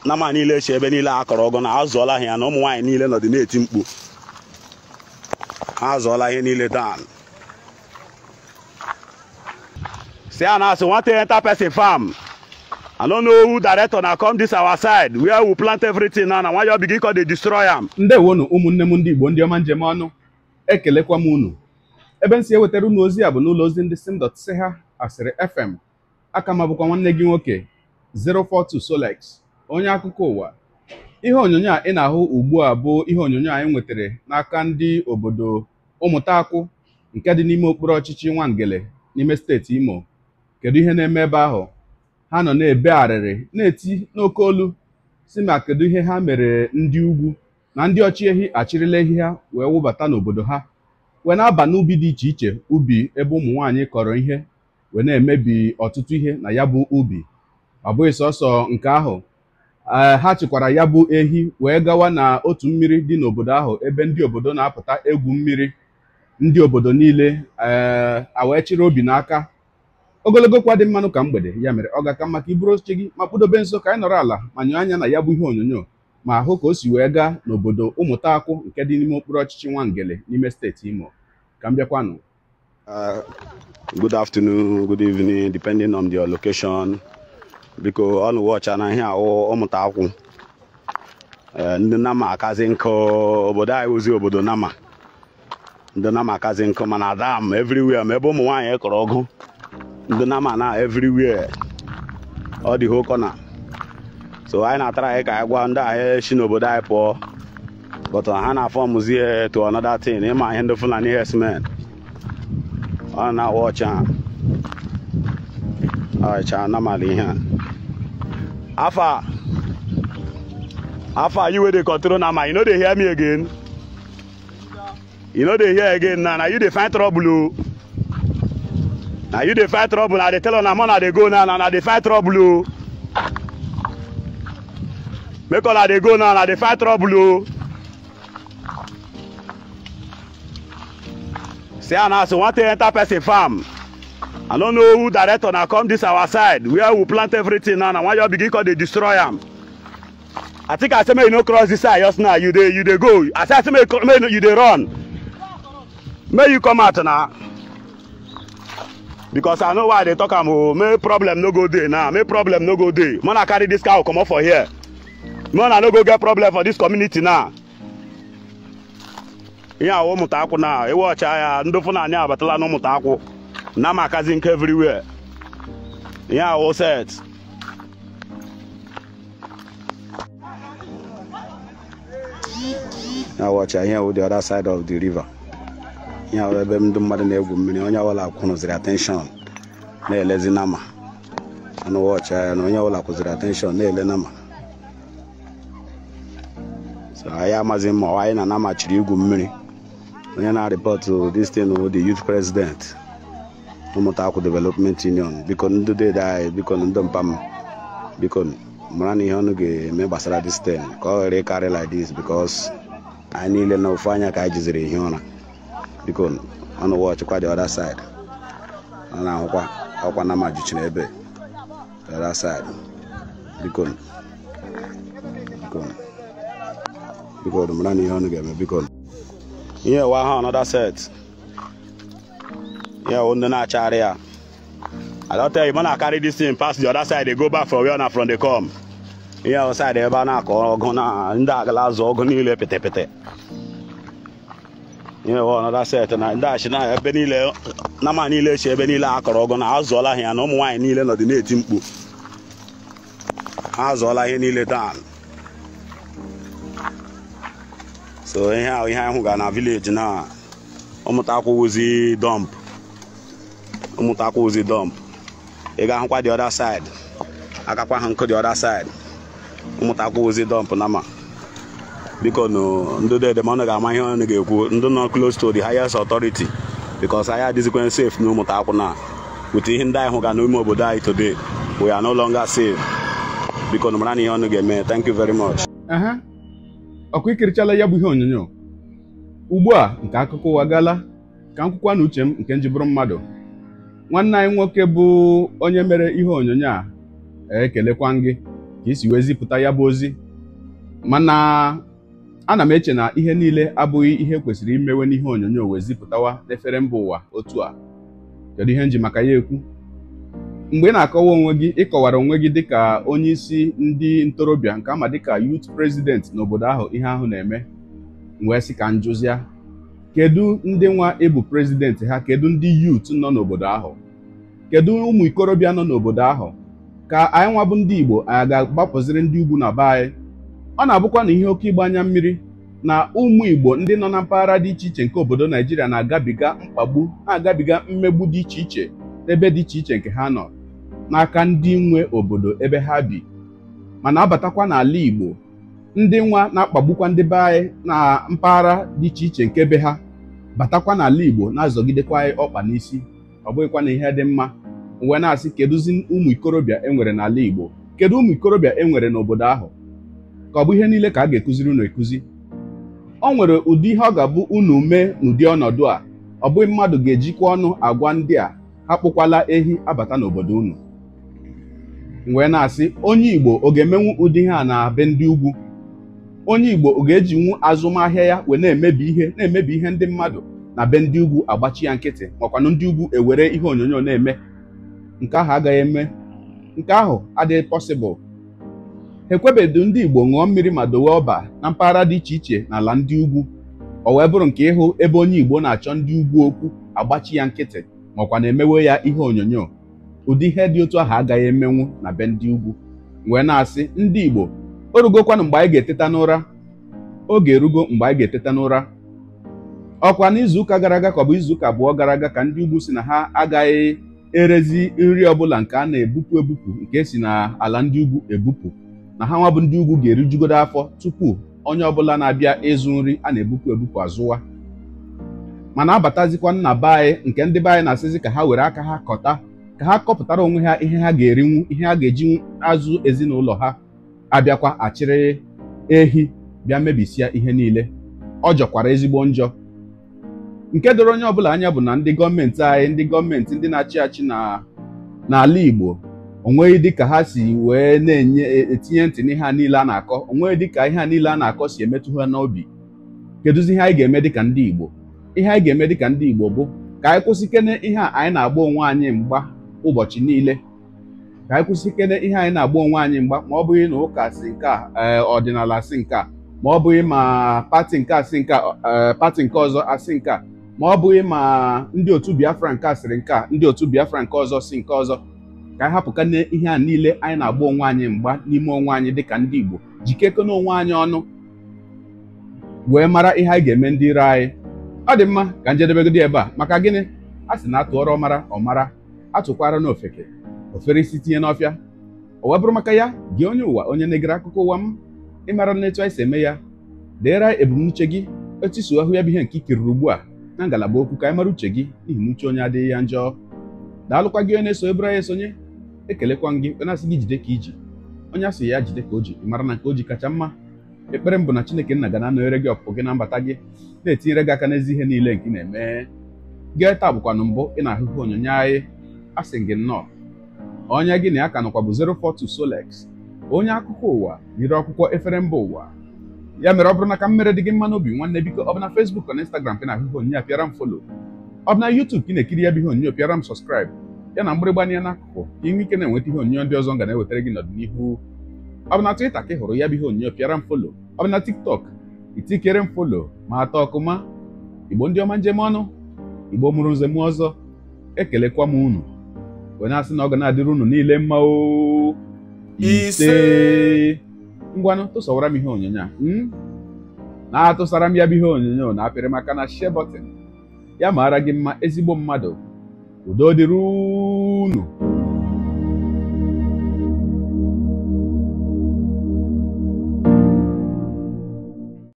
Nama niile si ebe niile akọrọ ọgụ na azụọla ha ya na ụmụ nwaanyị niile nọdị na-eti mkpu. Ha azụọla ihe niile down. Si a na-asị nwata enter person farm. I don't know who director na come this our side where we plant everything now na why you begin call dey destroy am. Ndewonu ụmụnne m ndị Igbo ndị ọma njem ọnụ, ekelekwa m unu. Ebe m si ewetara unu ozi a bụ n'ụlọ ozi ndị sim.si ha asịrị FM. Aka m abụkwa nwanne gị nwoke 042 Solex, onye akụkọ ụwa. Ihe onyonyo a ị na-ahụ ugbu a bụ ihe onyonyo anyị nwetara n'aka ndị obodo Ụmụtakwụ nke dị n'ime okpuru ọchịchị Nwangele n'ime steeti Imo. Kedu ihe na-eme ebe ahụ? Ha nọ na-ebe arịrị na-eti n'oke olu si ma kedu ihe ha mere ndị ugwu na ndị ọchịehi achịrịla ehi ha wee wụbata n'obodo ha, wee na-aba n'ubi dị iche iche, ubi ebe ụmụ nwaanyị kọrọ ihe, wee na-emebi ọtụtụ ihe na ya bụ ubi. Ọ bụghị sọsọ nke ahụ, ha chịkwara ya bụ ehi wee gawa na otu mmiri dị n'obodo ahụ ebe ndị obodo na-apụta egwu mmiri. Ndị obodo niile a wee chịrị obi n'aka. Ogologo kwa dị mmanụ ka mgbede, ya mere ọ ga-aka maka iburu oche gị ma kpụdobe nso ka anyị nọrọ ala ma nyụọ anya na ya bụ ihe onyonyo ma hụ ka o si wee gaa n'obodo Ụmụtakwụ nke dị n'ime okpuru ọchịchị Nwangele n'ime steeti Imo. Ka m bịakwanụ. Good afternoon, good evening, depending on your location. Biko ọnụ wọcha na ihe ahụ Ụmụtakwụ. Ndị nama akazi nkụ obodo anyị wụzi obodo nama. Ndị nama akazi nkụ mana dam everywhere ma ebe ụmụ nwaanyị kọrọ ọgụ. Ndị nama na everywhere. Ọ dị whole corner. So anyị na-atara anyị ka anyị gwa ndị anyị si n'obodo anyị pụọ. But ha na-afọmụzi to another thing. Ịma ihe ndị Fulani herdsmen. Ọ na-awa ọcha. Ọcha namala ihe a. Afa, Afa, you wey dey control nama, you no dey hear me again. You no dey hear again now. Na you dey find trouble o. Na you dey find trouble. I dey tell una more dey go now. Na dey find trouble o. Make una dey go now. Na dey find trouble o. See ana so want to enter person farm. I don't know who director na come this our side where we plant everything now. Na why you begin call dey destroy am. I think I say make you no cross this side just now. You dey go. I say make you dey run. May you come out now. Because I know why they talk am o. May problem no go dey now. May problem no go dey. Mona carry this cow come up for here. Mona no go get problem for this community now. Ihe ahụ Ụmụtakwụ na ewe ọcha ya ndị Fulani abatala na Ụmụtakwụ. Nama akazi nke everywhere. Ihe ahụ set. Now watch here with the other side of the river. Ihe ahụ ebe ndị mmadụ na-egwu mmiri, onye ọbụla kwụziri attention na-elezi nama. Anụ watch ya na onye ọbụla kwụziri attention na-ele nama. So anyị amazi mma anyị na nama chiri igwu mmiri. Onye na-report this thing with the youth president Ụmụtakwụ Development Union. Biko ndị dede anyị, biko ndị mpam, biko mara na ihe ọnụ ga-eme gbasara this thing ka ọ ghara ịkarị like this, because anyị niile na ofu anya ka anyị jiziri ehi ụra. Biko ọnụ wọchịkwa the other side. Ọ na-ahụkwa ọkwa nama juchiri ebe the other side. Biko biko biko mara na ihe ọnụ ga-eme, biko. Ihe wa ha another set. Yeah, ndị na-achagharị ya. I don't tell you, man, I carry this thing past the other side, they go back for where na from they come. Ihe side ebe a na-akọ ọgụ na ndị agala azụ ọgụ niile pete. Ihe wa another set na ndị achị na ebe niile nama niile si ebe niile akọrọ ọgụ na azụọla ha ya na ụmụ nwaanyị niile nọdị na-eti mkpu. Ha azụọla ihe niile down. So ihe ahụ ihe ahụ ga na village na Ụmụtakwụ wụzi dump. Ụmụtakwụ wụzi dump. Ị ga-ahụkwa the other side. Akakwa ha nkụ the other side. Ụmụtakwụ wụzi dump nama. Biko no ndị dede ma ọ ga-ama ihe ọ ga-ekwu ndị nọ close to the highest authority, because anyị adịzikwa safe na Ụmụtakwụ na with ihe ndị anyị hụ ga n'ime obodo anyị today, we are no longer safe. Biko no mara na ihe ọ ga-eme. Thank you very much. Ọkụ ikirichala ya bụ ihe onyonyo ugbu a nke akụkọ ụwa gala ka m kwukwa na uche m nke njibụrụ mmadụ. Nwanne anyị nwoke bụ onye mere ihe onyonyo a, ekelekwa gị. ka isi wee zipụta ya bụ ozi. Mana ana m eche na ihe niile abụghị ihe kwesịrị imewe n'ihe onyonyo wee zipụtawa n'efere mba ụwa otu a. Kedu ihe nji maka ya ekwu? Mgbe ị na-akọwa onwe gị, ịkọwara onwe gị dịka onye isi ndị ntorobịa nke ama dịka youth president n'obodo ahụ ihe ahụ na-eme, wee sị ka njụzịa, kedu ndị nwa ịbụ president ha? Kedu ndị youth nọ n'obodo ahụ? Kedu ụmụ ikorobịa nọ n'obodo ahụ? Ka anyị nwa bụ ndị Igbo anyị ga-agbapụziri ndị ugwu na be anyị? Ọ na-abụkwa na ihe oke ịgba anya mmiri na ụmụ Igbo ndị nọ na mpaghara dị iche iche nke obodo Naijiria na-agabiga mkpagbu, na-agabiga mmegbu dị iche iche n'ebe dị iche iche nke ha nọ n'aka ndị nwe obodo ebe ha bi. Mana abatakwa n'ala Igbo, ndị nwa na-akpagbukwa ndị be anyị na mpaghara dị iche iche nke be ha batakwa n'ala Igbo na-azọgidekwa anyị ọkpa n'isi. Ọ bụghịkwa na ihe dị mma. Wee na-asị, kedụzi ụmụ ikorobịa e nwere n'ala Igbo? Kedu ụmụ ikorobịa e nwere n'obodo ahụ? Ka ọ bụ ihe niile ka a ga-ekuziri unu ekuzi? O nwere ụdị ihe ọ ga-abụ unu mee n'ụdị ọnọdụ a. Ọ bụghị mmadụ ga-ejikwa ọnụ agwa ndị a ha kpụkwala ehi abata n'obodo unu. Wee na-asị, onye Igbo ọ ga-emenwu ụdị ihe a na be ndị ugwu? Onye Igbo ọ ga-ejinwu azụmahịa ya wee na-emebi ihe ndị mmadụ na be ndị ugwu agbachi ya nkịtị, makwanụ ndị ugwu ewere ihe onyonyo na-eme? Nke ahụ agaghị eme. Nke ahụ adịghị possible. Ekwebedu ndị Igbo ṅụọ mmiri ma dowe ọba na mpaghara dị iche iche n'ala ndị ugwu. Ọ wee bụrụ nke ịhụ ebe onye Igbo na-achọ ndị ugwu okwu agbachi ya nkịtị makwa na-emewe ya ihe onyonyo. Ụdị ihe dị otu ahụ agaghị emenwu na be ndị ugwu. Wee na-asị ndị Igbo, o rugokwanụ mgbe anyị ga-eteta n'ụra. Oge erugo mgbe anyị ga-eteta n'ụra. Ọkwa n'izuụka gara aga ka ọ bụ izuụka abụọ gara aga ka ndị ugwu si na ha agaghị erezi nri ọbụla nke a na-ebupụ ebupụ nke si n'ala ndị ugwu ebupụ, na ha nwa bụ ndị ugwu ga-erijugodo afọ tupu onye ọbụla na-abịa ịzụ nri a na-ebupụ ebupụ azụwa. Mana abatazikwa nna be anyị nke ndị be anyị na-asịzi ka ha were aka ha kọta, ka ha kọpụtara onwe ha ihe ha ga-erinwu, ihe ha ga-eji azụ ezinụlọ ha, abịakwa achịrị ehi bịa mebisia ihe niile. Ọ jọkwara ezigbo njọ. Nke doro onye ọbụla anya bụ na ndị gọọmenti anyị, ndị gọọmenti ndị na-achị achị n'ala Igbo, onweghị dịka ha si wee na-enye etinye ntị n'ihe a niile a na-akọ, onweghị dịka ihe a niile a na-akọ si emetụ ha n'obi. Kedụzi ihe anyị ga-eme dịka ndị Igbo? Ihe anyị ga-eme dịka ndị Igbo bụ ka anyị kwụsịkene ihe a anyị na-agba onwe anyị mgba ụbọchị niile. Ka anyị kwụsịkene ihe anyị na-agba onwe anyị mgba, ma ọ bụghị na ụka si nke a, ọdịnala si nke a, ma ọ bụghị ma pati nke a si nke a, pati nke ọzọ asị nke a, ma ọ bụghị ma ndị otu Biafra nke a sịrị nke a, ndị otu Biafra nke ọzọ si nke ọzọ. Ka anyị hapụkane ihe a niile anyị na-agba onwe anyị mgba n'ime onwe anyị dịka ndị Igbo, jikekene onwe anyị ọnụ wee mara ihe anyị ga-eme ndị iro anyị. Ọ dị mma ka njedebegodi ebe a. Maka gịnị? A sị na atụọrọ ọmara ọmara, atụkwara n'ofeke ofere isi tinye n'ọfịa. O wee bụrụ maka ya, gị onye ụwa, onye na-egere akụkọ ụwa m, ịmara n'etu anyị si eme ya, deere ebumnuche gị otu isi ahụ ya bụ ihe nke ikiriri ugbu a na ngalaba okwu, ka anyị mara uche gị, n'ihi na uche onye adịghị ya njọ. Daalụkwa gị onye na-eso ebere anyị esonye, ekelekwa gị onye asị gị jide ka iji, onye asị ya jide ka o ji, ị mara na nke o ji kacha mma. Ekpere m bụ na Chineke nna ga na-anọnyere gị ọpụpụ gị na mbata gị, na-etinyere gị aka n'ezi ihe niile nke ị na-eme. Gị taa bụkwanụ mbụ ị na-ahụ ihe onyonyo anyị, asị gị nnọọ. Onye gị na ya ka nọkwa bụ 042 Solex, onye akụkọ ụwa nyere akwụkwọ efere mba ụwa. Ya mere ọ bụrụ na ka mmere dị gị mma n'obi, nwanne biko, ọ bụ na Facebook na Instagram ka ị na-ahụ ihe onyonyo a, pịara m follow. Ọ bụ na YouTube ka ị na-ekiri ya bụ ihe onyonyo, pịara m subscribe, ya na mgbịrịgba anya n'akụkụ, ka ị nwee ike na-enweta ihe onyonyo ndị ọzọ m ga na-ewetara gị n'ọdịnihu. Ọ bụ na Twitter ka ị hụrụ ya bụ ihe onyonyo, pịara m follow. Ọ bụ na TikTok, itikere m follow ma atọ ọkụma. Igbo ndị ọma njem ọnụ, Igbo mụrụ nze mụ ọzọ, ekelekwa m unu wee na-asị na ọ ga na-adịrị unu niile mma o. Ise. Ngwanụ, tụsawara m ihe onyonyo a, na-atụsara m ya bụ ihe onyonyo na apịrị maka na share button. Ya mara gị mma, ezigbo mmadụ. Udo dịrị unu.